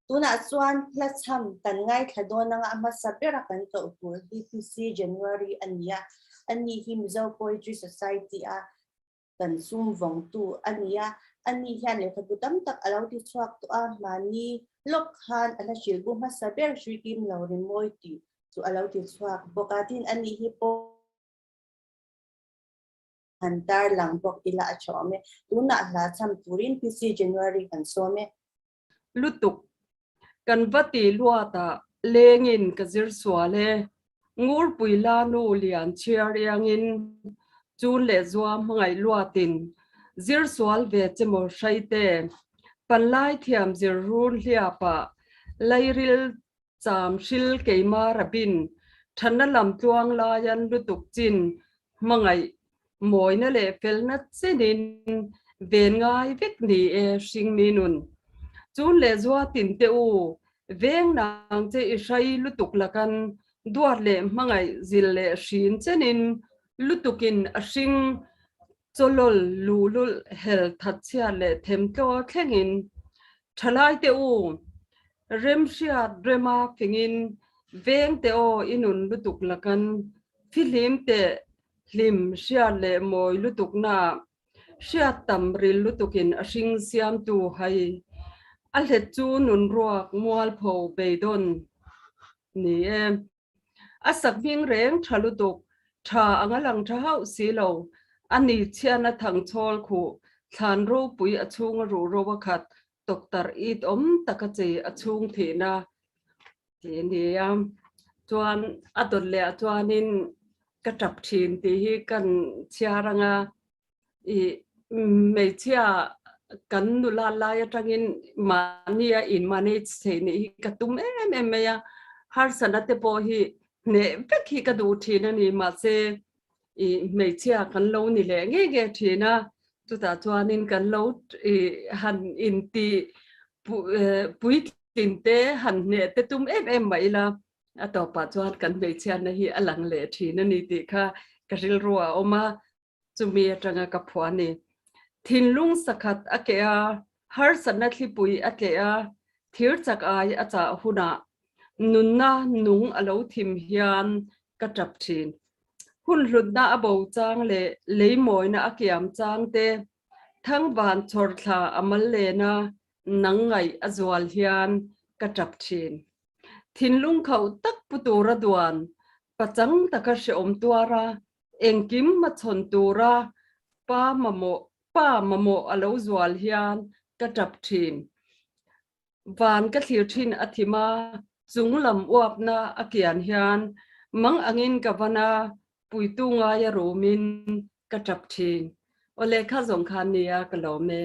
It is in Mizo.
Tunah chuan hla chham kan ngaithla dawn anga a hmasa bera kan koh tur hi PC January a ni a, ani hi Mizo Poetry Society a kan sum vawngtu a ni a, ani hian lehkhabu tam tak a lo ti chhuak tawh a, mahni lawk khan a hla hrilhbu hmasa ber Hruikim Lo Rimawi tih chu a lo ti chhuak bawk a, tin ani hi pawh han tarlang bawk ila a tha awm e. Tunah hla chham turin PC January kan sawm e. Lutuk. Kan va ti luatah lengin ka zir sual e. Ngurpui la nu lian chhiar iangin chun leh zua hmangaih luatin zir sual ve che maw hraite. Panlai thiam zir run hliapah lairil cham hril keima rabin thanna lam tluang laian lutuk chin hmangaih mawina leh felna chenin ven ngai vek ni e hringmi nun. Chun leh zua tin te u, veng nang che i hrai lutuk lakan duat leh hmangaih zil leh hrin chenin lutukin a hring chawlawl luhlul hel thatchhiat leh themtlaw thlengin thalai te u, remhriat rema fingin veng te aw i nun lutuk lakan fihlim teh hlim hriat leh mawi lutukna hriat tam ril lutukin a hring siamtu hai a hlet chu nun ruak mualpho beidawn ni e. A sak hming reng tha lutuk, tha anga lang tha hauh si lo, a ni chhiana thang chhawl khuh thlan ropui a chhunga ruh ro a khat tawktarh it awm taka chei a chhung thihna tih a ni a. Chuan a dawt leh ah chuanin ka tap thin tih hi kan chhiar anga i hmeichhia kan nula lai atangin mahnia in manage theih nih hi ka tum em em mai a, harsatna te pawh hi hneh vek hi ka duh thin a ni mahse i hmeichhia kan lo ni leh ngei ngei thin a, chutah chuanin kan lo i han inti puitlin te han hneh te tum em em mah ila a tawpah chuan kan hmeichhiatna hi a lang leh thin a ni tih kha ka rilru a awm a, chumi atanga ka phuah a ni. Thinlung sakhat a keh a, harsatna thlipui a tleh a, thir chak ai a chah hunah nunna nung a lo thim hian ka tap thin. Hun hlutna a bo chang leh lei mawina a kiam chang te, thangvan chhawr thla a mal len a, nang ngaih a zual hian ka tap thin. Thinlung khauh tak pu tura duan, pachang taka hrehawm tuara Engkim hmachhawn tura pa mamawh pa mamawh a lo zual hian ka tap thin. Van ka thlir thin a thim a, chung lam uapna a kian hian mang angin ka van a, puitu ngaia rumin ka tap thin. Aw lehkha zawng khan nia ka lawm e.